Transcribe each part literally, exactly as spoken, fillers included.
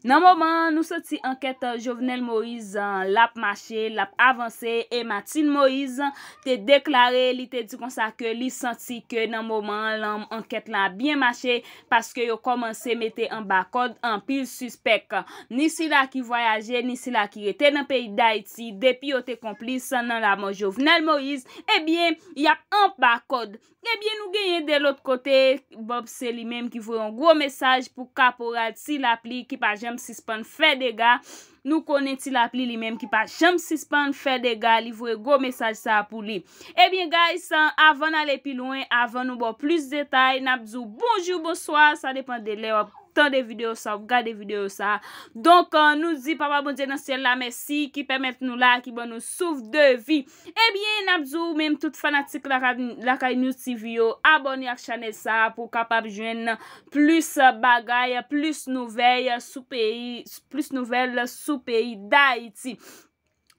Nan moman an, nou santi ankèt Jovenel Moïse, an, l ap mache, l ap avanse, e Martine Moïse te deklare, li te di konsa ke li santi ke nan moman an, lan-, ankèt la byen mache, paske yo kòmanse mete anba kòd anpil sispèk. Ni sila ki vwayaje, ni sila ki rete nan peyi Dayiti, depi yo te konplis nan lanmò Jovenel Moïse, ebyen, y ap anba kòd. Ebyen, nou genyen de lòt kote, Bob se li menm ki voye yon gwo mesaj pou kaporal Ti Lapli ki pa janm sispann fè dega. Nou konnen Ti Lapli li menm ki pa janm sispann fè dega, li voye gwo mesaj sa a pou li. Ebyen, guys, avan n ale pi lwen, avan nou ba w plis detay, n ap di w bonjou, bonswa, sa depann de lè w ap tande videyo sa, w ap gade videyo sa. Donk, euh, nou di Papa Bondye nan syèl la mèsi ki pèmèt nou la, ki ban nou souf de vi. Ebyen, n ap di w menm tout fanatik Lakay, Lakay News T V yo, abòne ak chanèl sa a pou w kapab jwenn plis bagay, plis nouvèl sou peyi, plis nouvèl sou peyi Dayiti.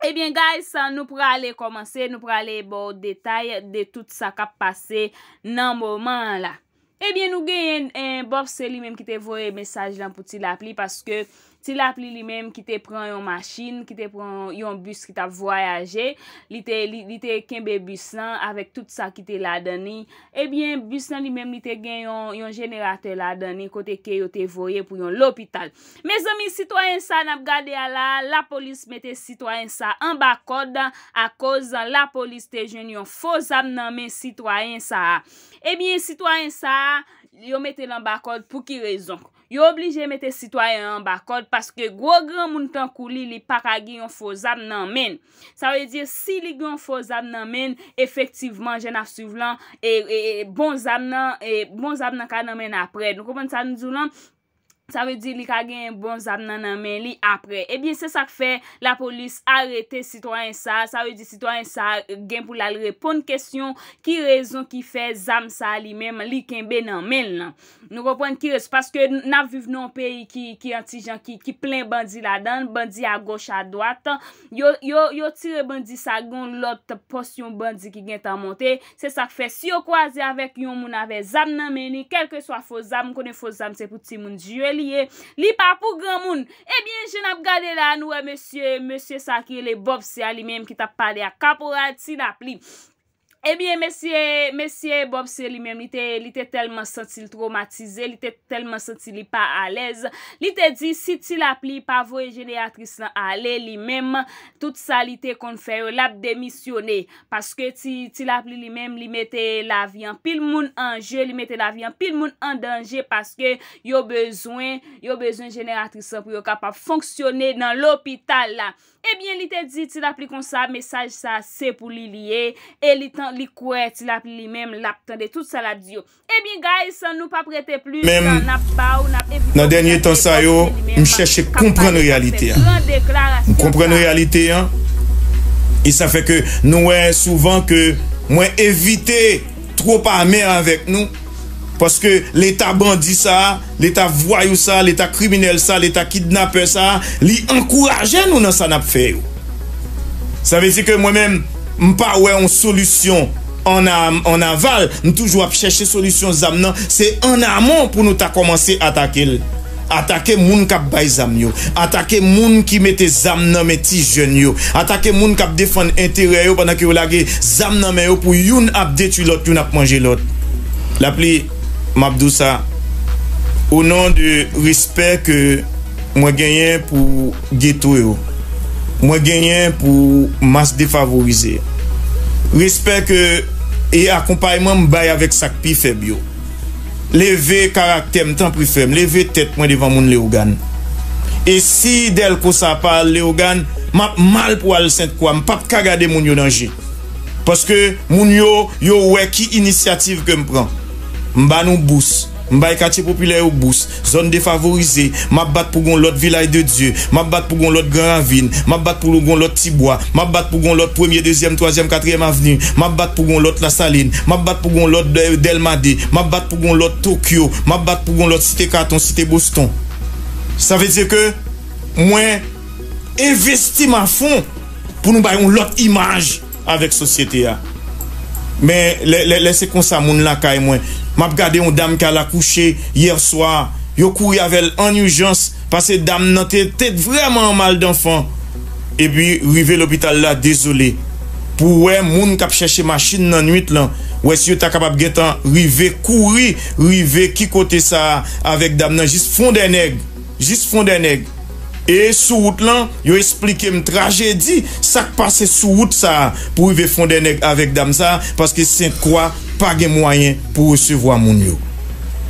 Ebyen, guys, nou prale kòmanse, nou prale ba w detay de tout sa k ap pase nan moman an la. Ebyen, nou genyen, eh, Bob se li menm ki te voye mesaj lan pou Ti Lapli, paske Ti Lapli li menm ki te pran yon machin, ki te pran yon bis ki t ap vwayaje, li te, li, li te kenbe bis lan avèk tout sa ki te ladan li. Ebyen, bis lan li menm, li te gen yon, yon jeneratè ladan li, kote ke yo te voye pou yon lopital. Mezanmi, sitwayen sa n ap gade a la, lapolis mete sitwayen sa anba kòd akoz lapolis te jwenn yon fo zam nan men sitwayen sa a. Ebyen, sitwayen sa a, yo mete l anba kòd pou ki rezon? Yo oblije mete sitwayen an anba kòd paske gwo granmoun tankou li, li pa ka gen yon fo zam nan men l. Sa vle di, si li gen yon fo zam nan men l, efektivman, jan n ap swiv lan, e, e, e, bon zam nan, e, bon zam nan ka nan men l apre. Nou konprann sa m di w lan? Sa vle di li ka gen bon zam nan nan men li apre. Ebyen, se sa k fè lapolis arete sitwayen sa a. Sa vle di sitwayen sa a gen pou l al reponn kesyon ki rezon ki fè zam sa a li menm li kenbe nan men l lan. Nou konprann ki rezon, paske n ap viv nan yon peyi ki, ki antijan, ki, ki plen bandi ladan l, bandi agoch adwat. Yo, yo, yo tire bandi sa, gen yon lòt pòsyon bandi ki gentan monte. Se sa k fè, si yo kwaze avèk yon moun avè zam nan men li, kèlkeswa fo zam, m konnen fo zam se pou timoun jwe li ye, li pa pou granmoun. Ebyen, jan n ap gade la, nou wè mesye, mesye sa ki rele Bob se a li menm ki t ap pale ak kaporal Ti Lapli. Ebyen, mesye, mesye Bob se li menm, li te, li te tèlman santi l twomatize, li te tèlman santi li pa alèz. Li te di, si Ti Lapli pa voye jeneratris lan ale li menm, tout sa li te konn fè yo, l ap demisyone. Paske Ti, Ti Lapli li menm, li mete lavi anpil moun an je, li mete lavi anpil moun an danje, paske yo bezwen, yo bezwen jeneratris lan pou yo kapab fonksyone nan lopital la. Ebyen, li te di Ti Lapli konsa, mesaj sa se pou li li ye, e li tan, li kwè Ti Lapli li menm, l ap tande tout sa l ap di yo. Ebyen, guys, nou p ap rete plis, menm n ap ba w, n ap evite nan dènye tan sa yo, m chèche konprann reyalite a. M konprann reyalite a, e sa fè ke nou wè souvan ke mwen evite twòp amè avèk nou, paske leta bandi sa a, leta vwayou sa a, leta kriminèl sa a, leta kidnapè sa a, li ankouraje nou nan sa n ap fè yo. Sa vle di ke mwen menm, m pa wè yon solisyon an a-, an aval, m toujou ap chèche solisyon zam nan, se an amon pou nou ta kòmanse atake l. Atake moun k ap bay zam yo. Atake moun ki mete zam nan men ti jèn yo. Atake moun k ap defann enterè yo pandan ke yo lage zam nan men yo pou youn ap detwi lòt, youn ap manje lòt. Lapli, m ap di w sa, o non de respè ke mwen genyen pou geto yo, mwen genyen pou mas defavorize. Respè ke e akonpayman m bay avèk sa k pi fèb yo. Leve karaktè m, tanpri frè m, leve tèt mwen devan moun Leyogàn. E si Dèlko sa pa al Leyogàn, m ap mal pou al Sent Kwa, m p ap ka gade moun yo nan je. Paske moun yo, yo wè ki inisyativ ke m pran. M ba nou bous. M bay katye popilè yo bous. Zòn defavorize. M ap bat pou gon lòt Vilaj de Dye. M ap bat pou gon lòt Gran Ravin. M ap bat pou gon lòt Tibwa. M ap bat pou gon lòt premye, dezyèm, twazyèm, katriyèm avni. M ap bat pou gon lòt Lasalin. M ap bat pou gon lòt Dè-, Dèlma de. M ap bat pou gon lòt Tokyo. M ap bat pou gon lòt Site Katon, Site Boston. Sa vle di ke mwen envesti m afon pou nou bay yon lòt imaj avèk sosyete a. Men lè, lè, lè se konsa moun lakay mwen, m ap gade yon dam k al akouche yè swa, yo kouri avè l an ijans, Paske dam nan te, te vrèman an mal danfan. Epi, rive lopital la, dezole. Pou wè moun k ap chèche machin nan nwit lan, wè si yo ta kapab gentan rive kouri, rive ki kote sa a avèk dam nan, jis Fondènèg. Jis Fondènèg. E sou wout lan, yo esplike m trajedi sa k pase sou wout sa a pou rive Fondènèg avèk dam sa a, paske Sent Kwa pa gen mwayen pou resevwa moun yo.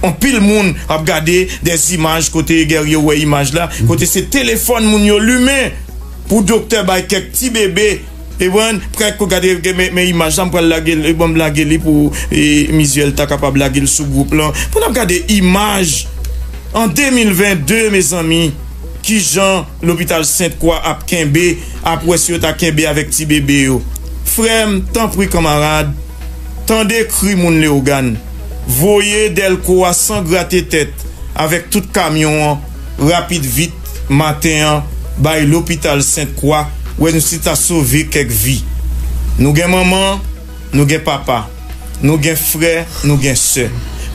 Anpil moun ap gade dè zimaj kote Guerrier wè imaj la, kote se telefòn moun yo limen pou doktè bay kèk ti bebe. E bon, prèk ou gade, men, men imaj la, m pral lage l, e, ban m lage li pou, e, Mizyèl ta kapab lage l sou gwoup lan. Pou n ap gade imaj an de mil venn de, mezanmi, kijan lopital Sent Kwa ap kenbe, ap wè si yo ta kenbe avèk ti bebe yo. Frè m, tanpri kanmarad, tande kri moun Leyogàn. Voye Dèlko a san grate tèt avèk tout kamyon an, rapid vit, maten an, bay lopital Sent Kwa, wè nou si ta sove kèk vi. Nou gen manman, nou gen papa, nou gen frè, nou gen sè.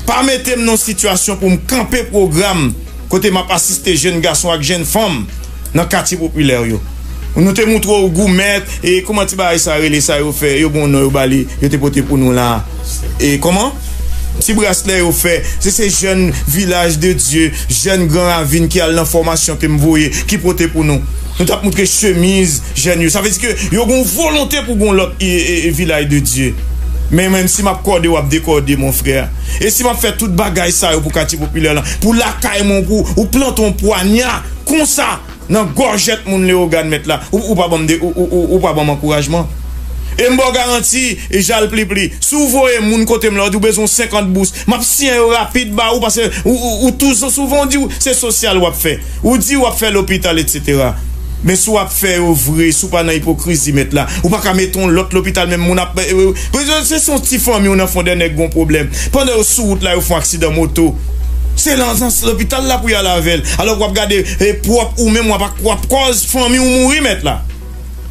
Pa mete m nan sitiyasyon pou m kanpe pwogram kote m ap asiste jèn gason ak jèn fanm nan katye popilè yo. Nou te moutre w Goumèt, e kòman ti bagay sa rele sa yo fè, yo gen yon non yo ba li, yo te pote pou nou la. E kòman? Ti braslè yo fè, se, se jèn Vilaj de Dye, jèn Gran Ravin ki al nan fòmasyon ke m voye, ki pote pou nou. Nou t ap moutre chemiz jèn yo. Sa vle di ke yo gen yon volonte pou gen yon lòt e, e, e, Vilaj de Dye. Men menm si m ap kòde, w ap dekòde, monfrè. E si m ap fè tout bagay sa yo pou katye popilè lan, pou lakay mwen, pou ou plante yon pwanya konsa nan gòjèt moun Leyogàn mèt la, ou, ou pa ban m de, ou, ou, ou, ou pa ban m ankourajman. E m ba w garanti, e Jal Plipli, si w voye moun kote m la, w di w bezwen senkant bous, m ap siyen yo rapid ba ou, paske ou, ou, ou toujou souvan w di w se sosyal w ap fè. Ou di w ap fè lopital, etsetera. Men si w ap fè yo vre, si w pa nan ipokrizi mèt la, ou pa ka mete yon lòt lopital, menm moun ap, e, e, se, se yon ti fanmi w nan Fondènèg gon pwoblèm. Pandan yo sou wout la, yo fè yon aksidan moto. Se nan, nan lopital la pou y al avè l. Alò w ap gade, e, pwòp ou menm, w ap, w ap kòz fanmi w mouri mèt la.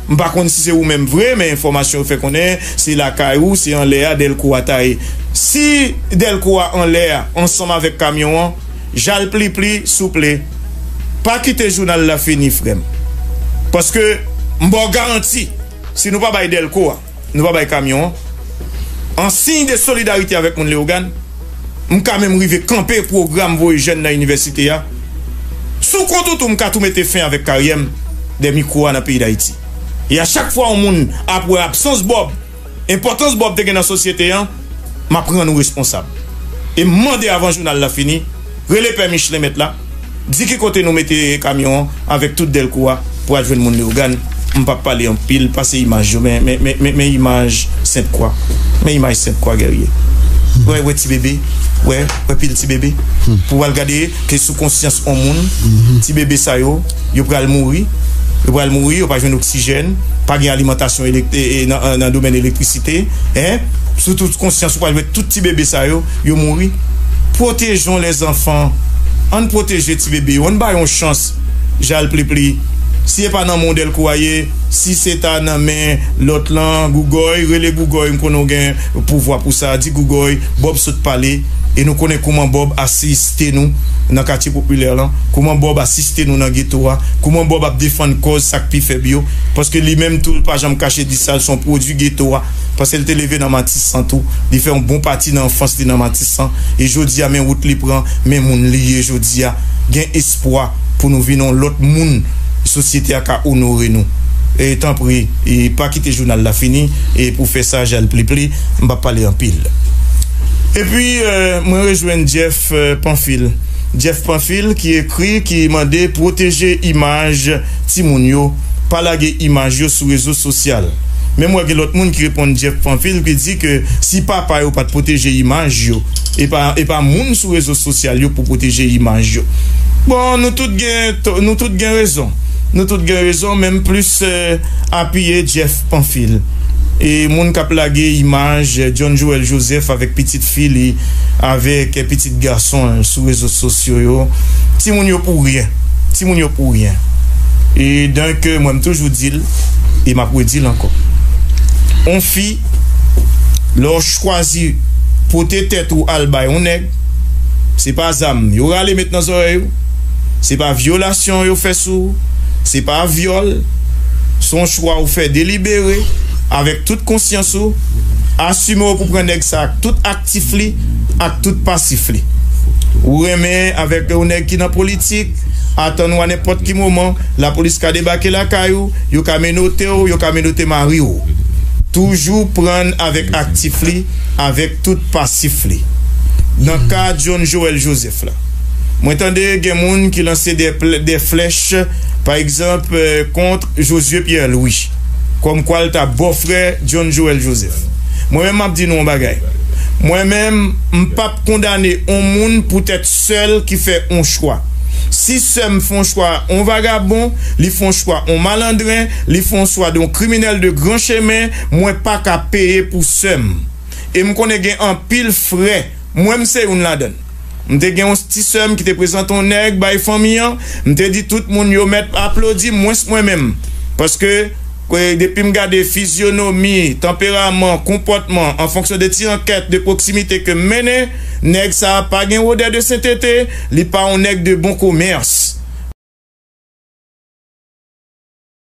M pa konn si se ou menm vre, men enfòmasyon yo fè konnen se lakay ou, se anlè a Dèlko a ta ye. Si Dèlko a anlè a, ansanm avèk kamyon an, Jal Plipli, souple, pa kite jounal la fini, frè m. Paske, m ba w garanti, si nou pa bay Dèlko a, nou pa bay kamyon an, an siy de solidarite avèk moun Leyogàn, m ka menm rive kanpe pwogram voye jèn nan inivèsite a. Sou kont ou tou, m ka tou mete fen avèk karyè m dèyè mikwo a nan peyi Dayiti. E a chak fwa yon moun ap wè absans Bòb, enpòtans Bòb te gen nan sosyete an, m ap rann ou responsab. E m mande avan jounal la fini, rele Pè Michelin mèt la, di ki kote nou mete kamyon an avèk tout Dèlko a pou al jwenn moun Leyogàn. M p ap pale anpil, pase imaj yo, men, men, men, men, men imaj Sent Kwa. Men imaj Sent Kwa, Guerrier. Wè, wè ti bebe, wè, wè pil ti bebe. Pou w al gade ke sou konsyans on moun, ti bebe sa yo, yo pral mouri. Yo pral mouri, yo pa jwenn oksijèn, pa gen alimantasyon elek-, e, e, nan, nan domèn elektrisite. Hein? Sou tout konsyans, ou pral wè tout ti bebe sa yo, yo mouri. Protégeons les enfants. Ann pwoteje ti bebe yo, ann ba yo yon chans. Jal Plipli. Si e pa nan men w Dèlko a ye, si se ta nan men lòt lan, Gougòy, rele Gougòy, m konnen w gen pouvwa pou sa, di Gougòy, Bòb sot pale, e nou konnen kouman Bòb asiste nou nan katye popilè lan, kouman Bòb asiste nou nan geto a, kouman Bòb ap defann kòz sa k pi fèb yo, paske li menm tou, l pa janm kache di sa, l se yon pwodui geto a, paske l te leve nan Matisan tou, li fè yon bon pati nan anfans li nan Matisan, e jodi a, men wout li pran, men moun li ye jodi a. Gen espwa pou nou vin yon lòt moun, sosyete a ka onore nou. E tanpri, e pa kite jounal la fini, e pou fè sa, Jal Plipli, m p ap pale anpil. Epi, e, mwen rejwenn Jeff, e, Panfil. Jeff Panfil ki ekri, ki mande pwoteje imaj timoun yo, pa lage imaj yo sou rezo sosyal. Men m wè gen lòt moun ki reponn Jeff Panfil ki di ke si papa yo pa t pwoteje imaj yo, e pa, e pa moun sou rezo sosyal yo pou pwoteje imaj yo. Bon, nou tout gen to-, nou tout gen rezon. Nou tout gen rezon, men m plis, e, apiye Jeff Panfil. E moun k ap lage imaj John Joel Joseph avèk pitit fi li, avèk pitit gason l sou rezo sosyo yo. Timoun yo pou ryen. Timoun yo pou ryen. E donk, mwen, m toujou di l, e m ap redi l ankò. On fi, lè w chwazi pote tèt ou al bay on nèg, se pa zam yo rale met nan zòrèy ou. Se pa vyolasyon yo fè sou ou, se pa vyòl, se yon chwa ou fè delibere, avèk tout konsyans ou, asime w pou pran nèg sa ak tout aktif li, ak tout pasif li. Ou renmen avèk yon nèg ki nan politik, atann ou a nenpòt ki moman, lapolis ka debake lakay ou, yo ka menote w, yo ka menote mari w. Toujou pran avèk aktif li, avèk tout pasif li. Nan ka John Joël Joseph la, mwen tande gen moun ki lanse de, pl- de flèch, pa egzanp, euh, kont Josué Pierre Louis, kòmkwa l ta bòfrè John Joël Joseph. Mwen menm, m ap di nou yon bagay. Mwen menm, m p ap kondane yon moun poutèt sè l ki fè yon chwa. Si sè m fè yon chwa yon vagabon, li fè yon chwa yon malandren, li fè yon chwa de yon kriminèl de gran chemen, mwen pa ka peye pou sè m. E m konnen gen anpil frè, mwen m se youn ladan l. M te gen yon ti sè m ki te prezante yon nèg bay fanmi an, m te di tout moun yo mèt aplodi, mwens mwen menm. Paske, e, depi m gade fizyonomi, tanperaman, konpòtman, an fonksyon de ti ankèt de pwoksimite ke m mennen, nèg sa a pa gen wodè de sentete, li pa yon nèg de bon komès.